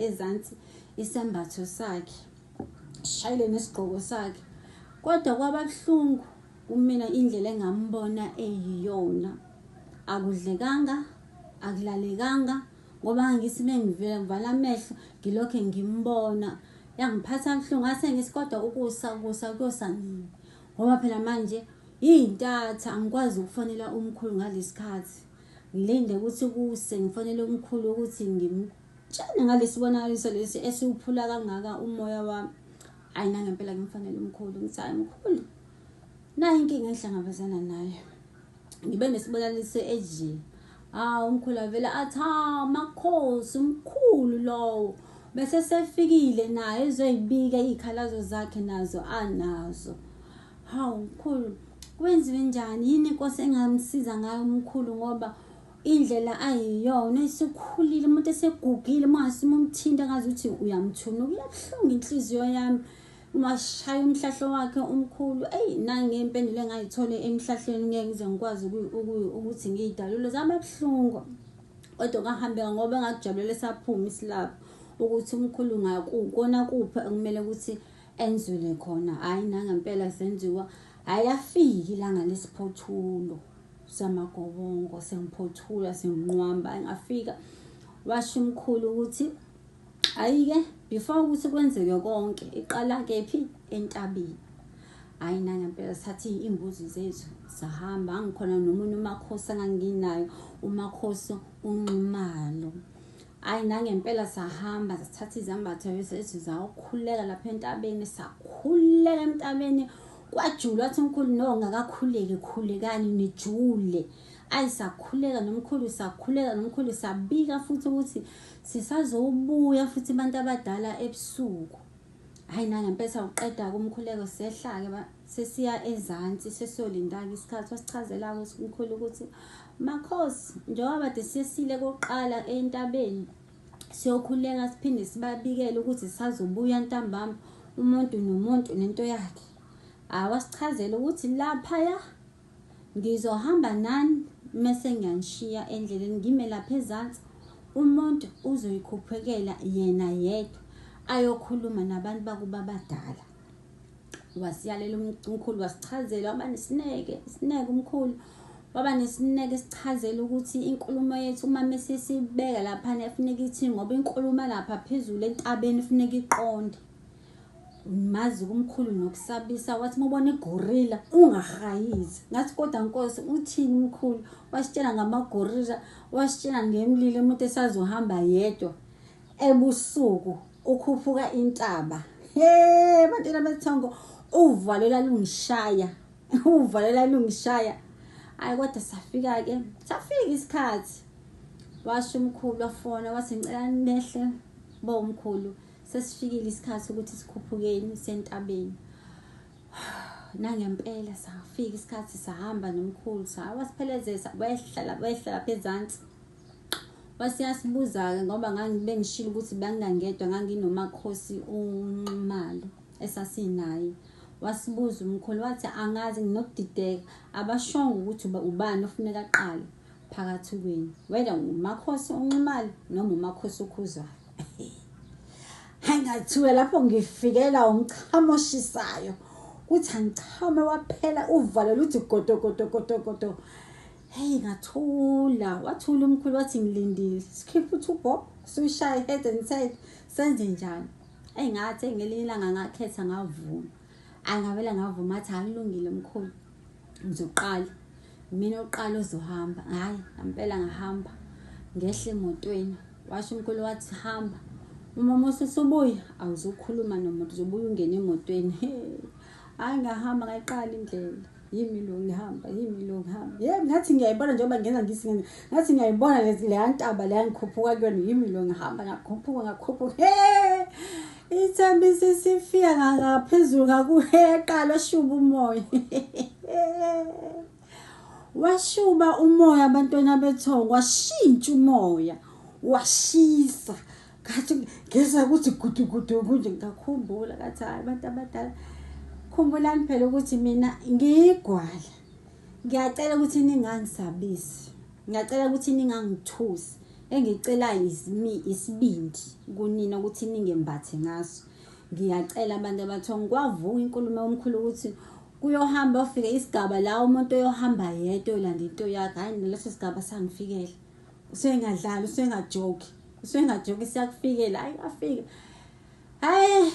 ezansi isembatho sakhe, sishayele nesigqoko sakhe. Kodwa kwaba buhlungu kumina indlela engambona eyiyona. Akudlekanga, akulalekanga ngoba ngithi mengivela ngivala amehlo ngilokhe ngimbona. Yangiphatha kabuhlungu ngase ngithi kodwa ukusa kusa kuyosa nini? Ngoba phela manje iy'ntatha angikwazi ukufonela umkhulu ngalesi khathi. Ngilinde ukuthi kuse ngifonele umkhulu ukuthi ngimtshele ngalesi bonakaliso lesi esiwuphula kangaka umoya wami. Hhayi nangempela ngimfonele umkhulu ngithi hhayi mkhulu, nayi inkinga engihlangabezana nayo. Ngibe nesibonakaliso enje. Hawu umkhulu avele athi hawu makhosi umkhulu lowo. Bese sefikile naye ezoyibika iy'khalazo zakhe nazo anazo. Hawu mkhulu kwenziwe njani yini inkosi engamsiza ngayo umkhulu ngoba indlela ayiyona esekhulile umuntu esegugile uma ngase umthinta ngazi ukuthi uyamthunuka iyabuhlungu inhliziyo yami uma shaya umhlahlo wakhe umkhulu eyi nangempendulo engayithole emhlahlweni ngeke ngize ngikwazi ukuthi ngiyidalule zaba buhlungu kodwa kwahambeka ngoba ngakujabulela saphuma isilapho ukuthi umkhulu ngakukona kuphi okumele ukuthi enzwele khona. Hhayi nangempela senziwa, hhayi lafika ilanga lesiphothulo samagobongo sengiphothula senginqwamba. Ngafika washo umkhulu ukuthi hhayi-ke before ukuthi kwenzeke konke iqala kephi entabeni. Hhayi nangempela sithathe iy'mbuzi zethu sahamba, ngikhona nomunye umakhosi enganginayo, umakhosi uNxumalo. Hhayi nangempela sahamba sathatha izambatho zethu zawukhuleka lapha entabeni, sakhuleka entabeni kwajula. Wathi umkhulu no ngakakhuleki, khulekani nijule. Ayi sakhuleka nomkhulu, sakhuleka nomkhulu, sabika futhi ukuthi sisazobuya futhi abantu abadala ebusuku. Hhayi nangempela sawuqeda-ke umkhuleko sehla-ke sesiya ezansi sesiyolinda-ke isikhathi. Wasichazela-ke umkhulu ukuthi makhosi njengoba kade sesile kokuqala entabeni siyokhuleka siphinde sibabikele ukuthi sisazobuya ntambama, umuntu nomuntu nento yakhe. Awasichazela ukuthi laphaya ngizohamba nani mese ngiyanishiya endleleni ngime lapha ezansi, umuntu uzoyikhuphukela yena yedwa ayokhuluma nabantu bakubo abadala. Wasiyalela umkhulu, wasichazela, waba nesineke, isineke umkhulu. Waba nesineke sichazela ukuthi inkulumo yethu uma mesisibeka laphana efuneka ithini, ngoba inkulumo lapha phezulu entabeni ifuneka iqonde. Mazi kumkhulu nokusabisa, wathi uma ubona igorila ungahayizi. Ngathi kodwa nkosi uthini umkhulu? Wasitshela ngamagorila, wasitshela ngemlilo umuntu esazohamba yedwa ebusuku ukhuphuka intaba. He bantwana bethongo, uvalo lalungishaya, uvalo lalungishaya. Hhayi kodwa safika-ke, safika isikhathi. Washo umkhulu wafona wathi ngicela nehle bo mkhulu, sesifikile isikhathi ukuthi sikhuphukeni sentabeni. Nangempela safika isikhathi sahamba nomkhulu, wasiphelezela wehla wehla lapha ezansi. Wasiyasibuza-ke ngoba ngangibe ngishilo ukuthi bengingangedwa, nganginomakhosi uNxumalo esasinaye. Wasibuza umkhulu wathi angazi nginokudideka, abashongo ukuthi ubani ofuneka aqale phakathi kwenu, whether umakhosi uNxumalo noma umakhosi uKhuzwayo. Hayi ngathuka lapho ngifikela umchamo oshisayo, kuthi angichame waphela uvalo luthi godo godo godo godo. Hey ngathula, wathula umkhulu wathi ngilindile, sikhiphe uthubhobho siyishaye head and tail senze njani. Eyi ngathi ngelinye ilanga ngakhetha ngavuma. Hhayi ngavele ngavuma ngathi hhayi kulungile mkhulu, ngizoqala mina oqala ozohamba. Hhayi ngempela ngahamba ngehla emotweni, washo umkhulu wathi hamba, uma usubuya awuzukhuluma nomuntu, uzobuya ungene emotweni. Hhayi ngahamba ngayiqala indlela, yimi lo ngihamba, yimi lo ngihamba. Yebo ngathi ngiyayibona njengoba ngenza ngithi ngathi ngiyayibona leya ntaba leya ngikhuphuka kuyona, yimi lo ngihamba ngakhuphuka ngakhuphuka. He ithemba isifika ngaphezulu ngakuheqala washuba umoya. Washuba umoya abantwana bethongo, washintsha umoya, washisa. Ngathi ngezwa ukuthi gudu gudu kunje, ngakhumbula ngathi hhayi abantu abadala khumbulani phela ukuthi mina ngiyigwala. Ngiyacela ukuthi ningangisabisi, ngiyacela ukuthi ningangithusi. Engicelayo isibindi kunina ukuthi ningembathe ngaso. Ngiyacela abantu abathongo, kwavuka inkulumo yomkhulu ukuthi kuyohamba ufike isigaba la umuntu oyohamba yedwa oyolanda into yakhe. Hhayi, naleso sigaba sangifikela. Usengadlali, usengajoki, usengajoki, siyakufikela. Hhayi, afika. Hhayi.